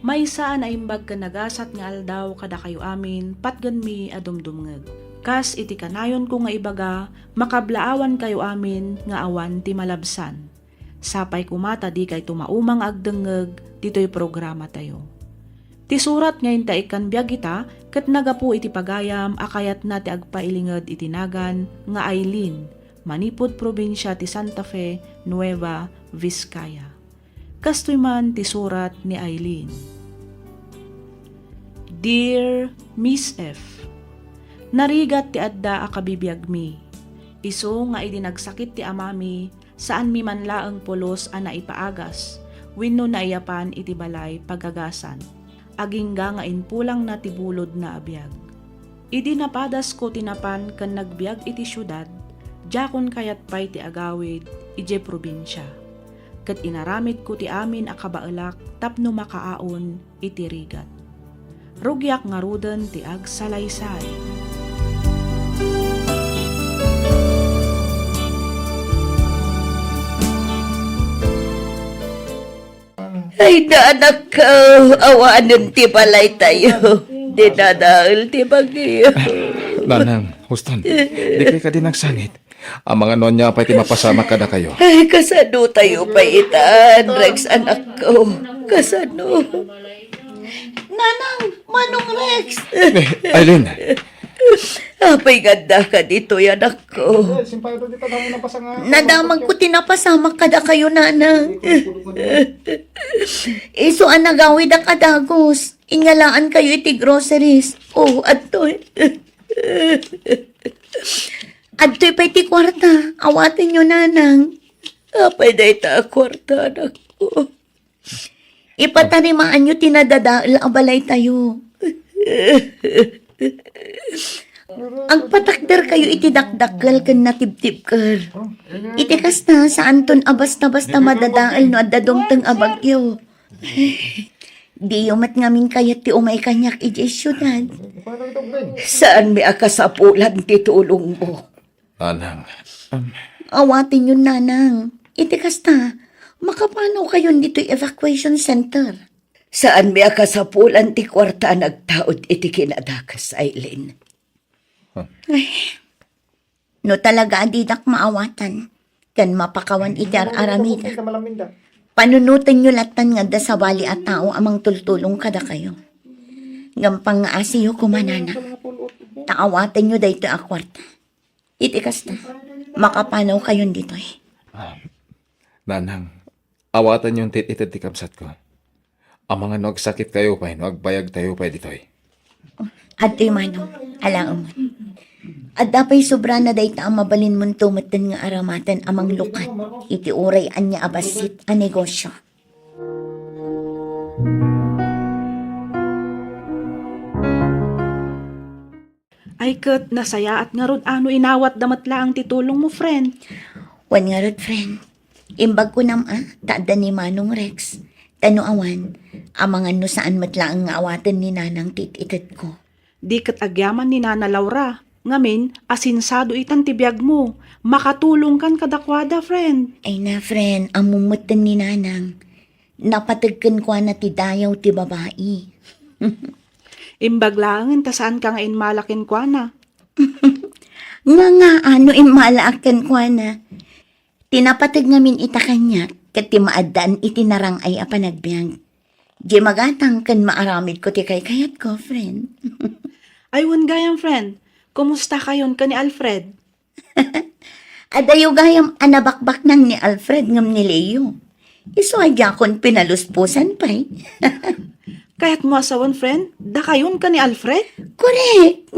Maysa a naimbag ken nagasat nga aldaw kadakayo amin, patgenmi a dumdumngeg. Kas iti kanayonko nga ibaga, makablaawankayo amin nga awan ti malabsan. Sapay koma ta dikayto mauma nga agdengngeg ditoy programatayo. Ti surat nga inta ikkan biag ita ket nagapu iti pagayam a kayatna ti agpailinged iti nagan nga Aileen, manipud probinsia ti Santa Fe, Nueva Vizcaya. Kastoy man ti surat ni Aileen. Dear Miss F, narigat ti adda a kabibiagmi. Isu nga idi nagsakit ti amami, saanmi man laeng pulos a naipaagas wenno naiyapan iti balay pagagasan. Agingga nga impulangna ti bulodna a biag. Idi napadasko ti napan ken nagbiag iti siudad, diakon kayat pay ti agawid idiay probinsia. Ket inaramidko ti amin a kabaelak tapno makaaon iti rigat. Rugiak ngaruden ti agsalaysay. Ay, anakko, awanen ti balaytayo. Dinadael ti bagyo. Nanang, huston, dikay kadi nagsangit? Amangan no ania pay ti mapasamak kadakayo. Ay, kasano tayo pay itan, Rex, anakko? Kasano? Nanang, Manong Rex! Eh, Aileen! Apay nga addaka ditoy, anakko? Nadamagko ti napasamak kadakayo, nanang. Isu a nagawidak a dagus, inyalaankayo iti groceries. Oh, adtoy. Adtoy pay ti kuarta. Awatenyo, nanang. Apay dayta a kuarta, anakko? Ipatarimaanyo ti nadadael a balaytayo. Agpatakderkayo iti dakdakkel ken natibtibker. Iti kasta, saanton a basta-basta madadael no adda dumteng a bagyo. Diyo met ngamin kayat ti umay kaniak idiay siudad. Saanmi a kasapulan ti tulongmo. Nanang, um, awatenyon, nanang. Iti kasta, makapanawkayon ditoy evacuation center. Saanmi a kasapulan ti kuarta a nagtaud iti kinadakes, Aileen. Huh. Ay, no talaga a didak maawatan, ken mapakawan iti ar-aramidek, panunotenyo lattan nga adda sabali a tao a mangtultulong kadakayo. Ngem pangngaasiyo koma, nana, ta awatenyo daytoy a kuarta. Iti kasta, makapanawkayon ditoy. Ah, nanang, awatenyon ti it-ited ti kabsatko. Amangan no agsakitkayo pay, no agbayagtayo pay ditoy. Adtoy, manong, alaem. Adda pay sobrana dayta a mabalinmonto metten nga aramaten a manglukat iti uray ania a bassit a negosyo. Ay ket, nasayaat ngarud a no inawatda met laeng ti tulongmo, friend. Wen ngarud, friend. Imbag kunam a, ta adda ni Manong Rex. Ta no awan, amangan no saan met laeng nga awaten ni Nanang ti it-itedko. Di ket agyaman ni Nana Laura. Ngamin, asinsado itan ti biagmo. Makatulongkan kadakuada, friend. Ay na, friend, ammom metten ni Nanang. Napateg kenkuana ti dayaw ti babai. Imbag laengen ta saanka nga immala kenkuana. Nga nga, ano immalaak kenkuana? Ti napateg ngamin ita kaniak, ket ti maaddaan iti narang-ay a panagbiag. Di magatang ken maaramidko ti kaykayatko, friend. Ay, wen gayam, friend. Kumustakayon ken ni Alfred? Adayo gayam a nabakbaknang ni Alfred ngem ni Leo. Isu a diakon pinalusposan pay. Kayatmo a sawen, friend? Dakayon ken ni Alfred? Korek.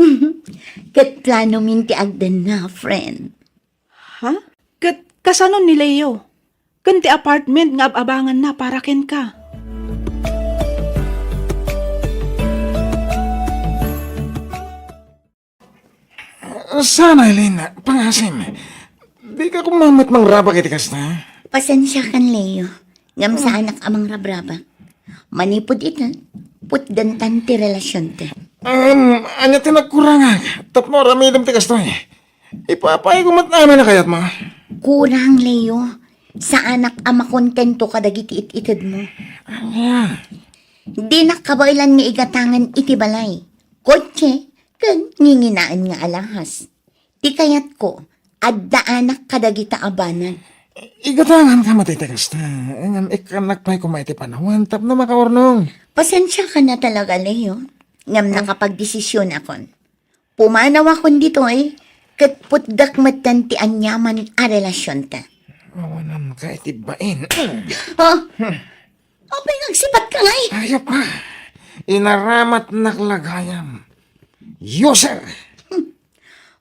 Ket planomin ti agdenna, friend. Ha? Ket kasano ni Leo? Ken ti apartment nga ab-abanganna para kenka? Saan, Aileen, pangasim. Dika koma met mangrabak iti kasta. Pasensiakan, Leo, ngem saanak a mangrabrabak. Manipud ita, putdantan ti relasionta. Um, ania ti nagkurangak? Tapno aramidem ti kastoy. Ipapaay ko met amin a kayatmo. Kurang, Leo. Saanak a makontento kadagiti it-itedmo. Ania? Dinak kabaelan nga igatangan iti balay, kotse, ken nginginaen nga alahas. Ti kayatko, addaanak kadagita a banag. Igatangan ka met iti kasta, ngem ikkannak pay koma iti panawen tapno makaurnong. Pasensiakan a talaga, Leo, ngem nakapagdesisionakon. Pumanawakon ditoy, ket putdak metten ti aniaman a relasionta. Awanan ka iti bain. Ha? Apay nga agsipatka ngay? Ayop ka. Inaramatnak la gayam. User!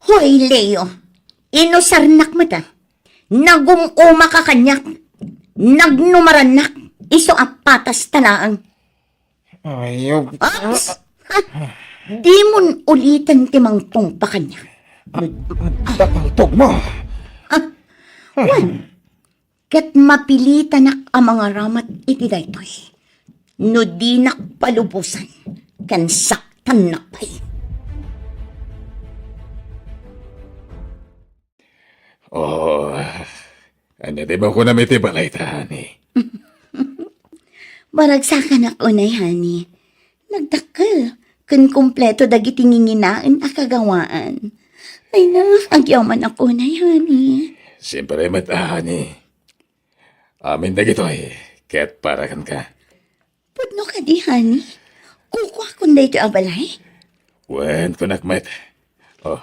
Hoy, Leo, inusarnak met a. Nagum-umaka kaniak. Nagnumarannak. Isu a patas ta laeng. Ayop. Oops! Ha? Dimon uliten ti mangtungpa kaniak. Ay, dakal tugmo. Ha? Wen, ket mapilitanak a mangaramat iti daytoy no dinak palubosan ken saktannak pay. Oh, ania ti makunam iti balayta, honey? Maragsakanak unay, honey. Nagdakkel ken kompleto dagiti nginginaen a kagawaan. Ay na, agyamanak unay, honey. Siempre met, honey. Amin dagitoy, ket para kenka. Pudno kadi, honey? Kukuakon daytoy a balay? Wen, kunak met. Oh,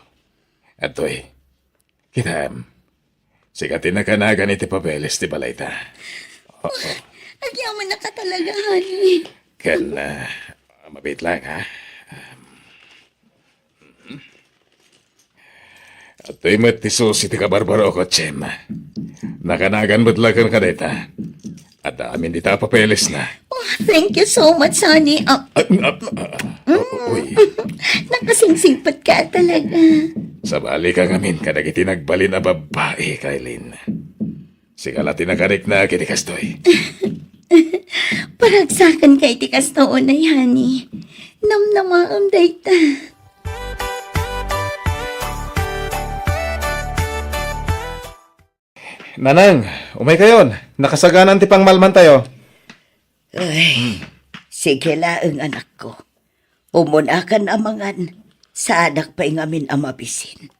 adtoy. Kitaem. Sika ti nakanagan iti papeles ti balayta. Oo. Agyamanak talaga, honey. Ken, ah, mabit lang, ha? Adtoy met ti susi ti kabarbaro ko, Chem. Nakanagan met la kenka dayta. Adda amin dita a papelesna. Oh, thank you so much, honey. Ah, Ah, ah, ah, ah, uy. Nakasingsingpet ka talaga. Sabali ka ngamin kadagiti nagbalin a babbai, Kailin. Sika la ti nakarikna iti kastoy. Paragsaken ka iti kasto unay, honey. Namnamaem dayta. Nanang, umay kayon. Nakasaganaan ti pangmalmantayo. Ay, sige laeng, anakko. Umunakan a mangan, saanak pay ngamin a mabisin.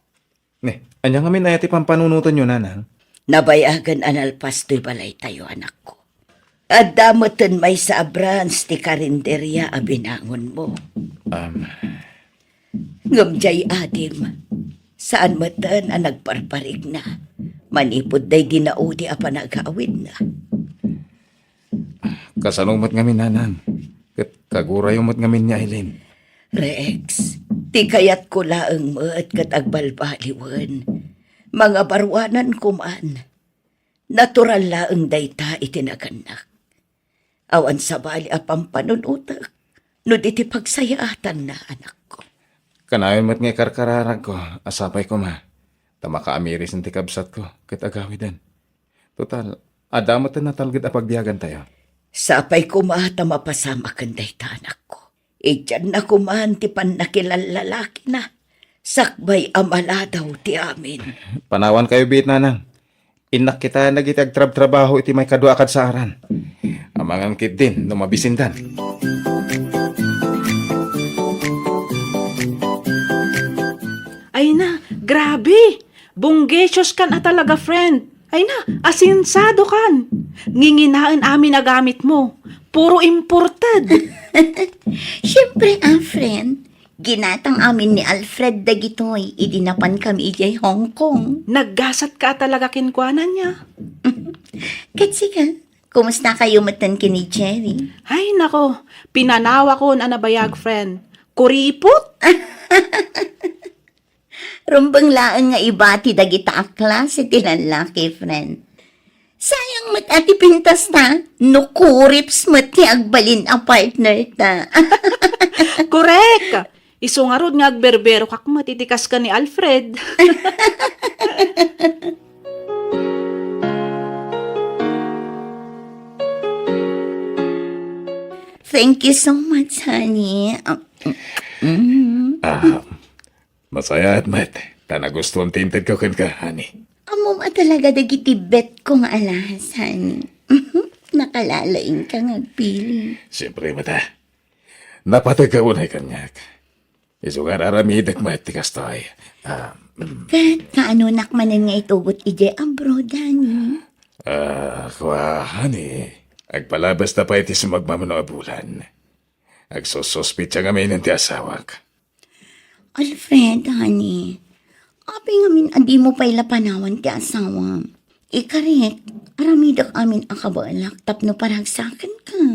Ne, ania ngamin aya ti pampanunotenyo, Nanang? Nabayagen a nalpas toy balaytayo, anakko. Adda metten maysa a branch ti karinderia a binangonmo. Um. Ngem diay adim, saan metten a nagparparikna manipud daydi naudi a panagawidna. Kasano met ngamin, Nanang? Ket kagurayo met ngamin ni Aileen. Rex, ti kayatko laeng met ket agbalbaliwen. Mangabaruanan koman. Natural laeng dayta iti nagannak. Awan sabali a pampanunotek no di ti pagsayaatanna, anakko. Kanayon met nga ikarkararagko a sapay koma ta makaamirisan ti kabsatko ket agawiden. Total, adda met ti natalged a pagbiagantayo. Sapay koma ta mapasamaken dayta, anakko. Idianna koman ti pannakilallalakina, sakbay a maladaw ti amin. Panawankayo biit, Nanang. Innak kitaen dagiti agtrabtrabaho iti maikadua a kadsaaran. Amangan ketdin no mabisindan. Ay na, grabe! Bunggesiyos kan a talaga, friend. Ay na, asensado kan. Nginginaen amin a gamitmo. Puro imported. Siyempre, ah, friend. Ginatang amin ni Alfred dagitoy idi napan kami idiay Hong Kong. Naggasat ka a talaga kenkuana, nia. Ket sika, kumusta kayo metten ken ni Jerry? Ay, nako, pinanawakon a nabayag, friend. Kuripot! Rumbeng laeng nga ibati dagita a klase ti lallaki, friend. Sayang met a ti pintasta, no kurips met ti agbalin a partner ta. Korek! Isu ngarud nga agberberokak met iti kas ken ni Alfred. Thank you so much, honey. Ah, mm. Ah, masayat met ta nagustuam ti intedko kenka, honey. Ammom a talaga dagiti betko nga alahas, honey. Nakalalaingka nga agpili. Siyempre, mata. Napateg ka unay kaniak. Isu nga ar-aramidek met ti kastoy. Ah, mm. Ket kaanonak manen nga itugot idiay abroad, honey? Ah, kua, honey. Agpalabas ta pay ti sumagmamano a bulan. Agsususpitsa ngamin ti asawak. Alfred, honey. Apay ngamin a dimo pay la panawan ti asawam? Ikarik, aramidek amin a kabaelak tapno paragsakenka.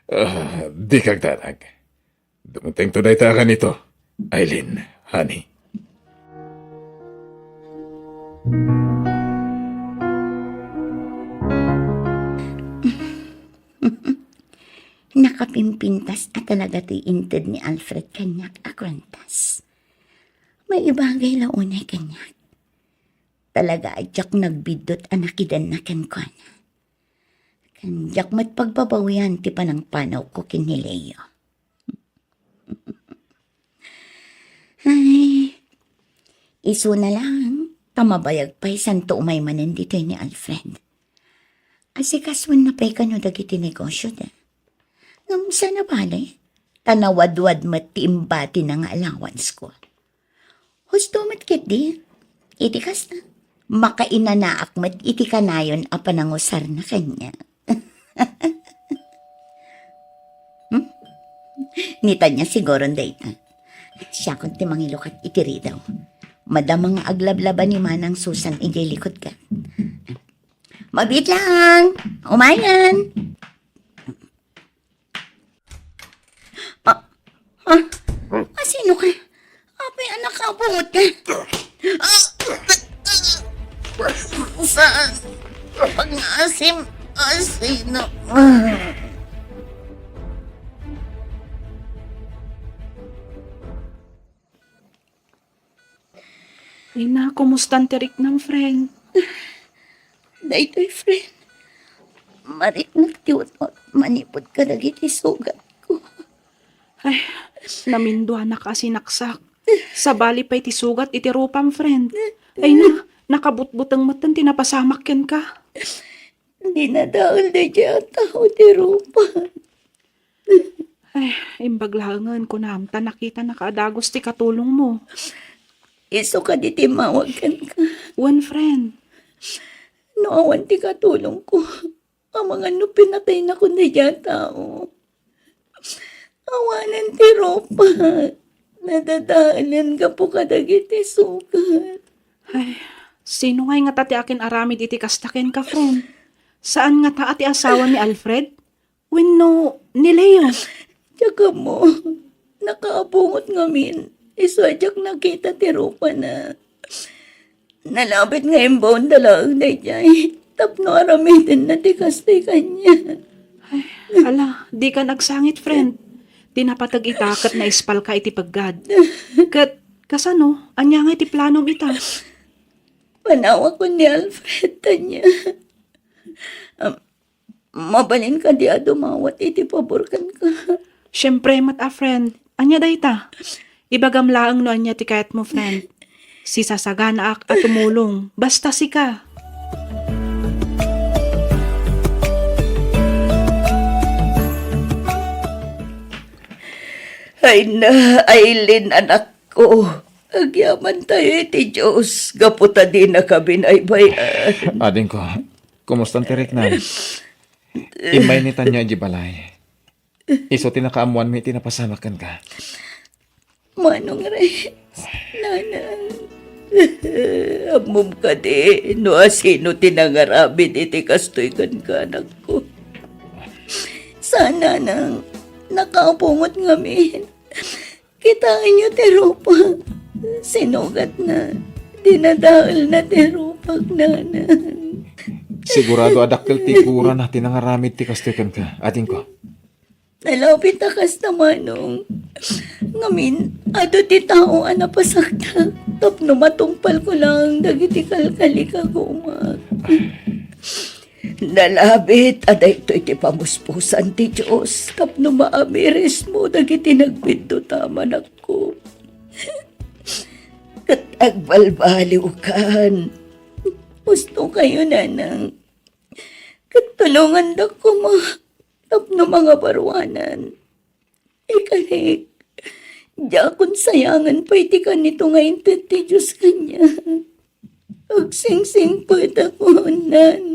Ah, dika agdanag. Dumtengto dayta a kanito, Aileen, honey. Nakapimpintas a talaga ti inted ni Alfred kaniak a kuentas. Maibagay la unay kaniak. Talaga a diak nagbiddut a nakidanna kenkuana. Ken diak met pagbabawian ti panangpanawko ken ni Leo. Ay, isuna laeng ta mabayag pay santo umay manen ditoy ni Alfred. Asikasuenna pay kano dagiti negosyoda. Ngem saan a bale, ta nawadwad met ti imbatina nga allowancesko. Husto met ketdi, iti kasta, makainanaak met iti kanayon a panangusarna kaniak. Hmm? Ni Tanya siguron dayta. Siakon ti mangilukat iti ridaw. Madama nga aglablaba ni Manang Susan idiay likudka. Mabiit lang! Umayan! Ah, ah, ah, sino ka? Apay, anak, abot ka. Ah, sa, pag-asim, ah, sino? Ah. Ina, kumusta ti riknam, friend? Daytoy, friend. Mariknak ti utot manipud kadagiti sugatko. Ay, naminduanak a sinaksak. Sabali pay ti sugat iti rupam, friend. Ay na, nakabutbuteng metten ti napasamak kenka. Dinadael daydiay a tao ti rupa. Ay, imbag laengen kunam, ta nakitanaka a dagus ti katulongmo. Isu kadi ti immawag kenka. Wen, friend. No awan ti katulongko, amangan no pinataynakon daydiay a tao. Awanen ti rupak. Nadadaelen gapu kadagiti sugat. Ay, sino ngay ngata ti akin-aramid iti kasta kenka, friend? Saan ngata a ti asawa ni Alfred? Wenno ni Leo? Diak ammo. Nakaabungot ngamin. Isu a diak nakita ti rupana. Nalabit nga imbaonda laeng daydiay tapno aramidenna ti kastoy kaniak. Ay, ala, dikan agsangit, friend. Ti napateg ita ket naispalka iti peggad. Ket, kasano? Ania ngay ti planom ita? Panawakon ni Alfred, Tanya. Am, Mabalin kadi a dumawat iti pabor kenka? Siempre met a, friend. Ania dayta? Ibagam laeng no ania ti kayatmo, friend. Sisasaganaak a tumulong. Basta sika. Ay na, Aileen, anakko. Agyamantayo iti Dios gapu ta dinaka binaybay-an. Adingko, kumusta ti riknam? Immay ni Tanya idiay balay. Isu ti nakaammoanmi iti napasamak kenka. Manong Reyes, Nanang. Ammom kadi no asino ti nangaramid iti kastoy kenka, anakko? Saan, Nanang. Nakaabungot ngamin. Kitaenyo ti rupak. Sinugatna. Dinadaelna ti rupak, Nanang. Sigurado a dakkel ti gurana ti nangaramid ti kastoy kenka, adingko. Nalabit a kasta, Manong. Ngamin, adu ti tao a napasaktak tapno matungpalko laeng dagiti kalkalikagumak. Nalabit a daytoy ti pamuspusan ti Dios tapno maamirismo dagiti nagbiddutana, anakko. Ket agbalbaliwkan. Husto kayo, nanang. Ket tulongandak koma tapno mangabaruanan. Ikarik, diakon sayangan pay ti kanito nga inted ti Dios kaniak. Agsingsingpet ako, nanang.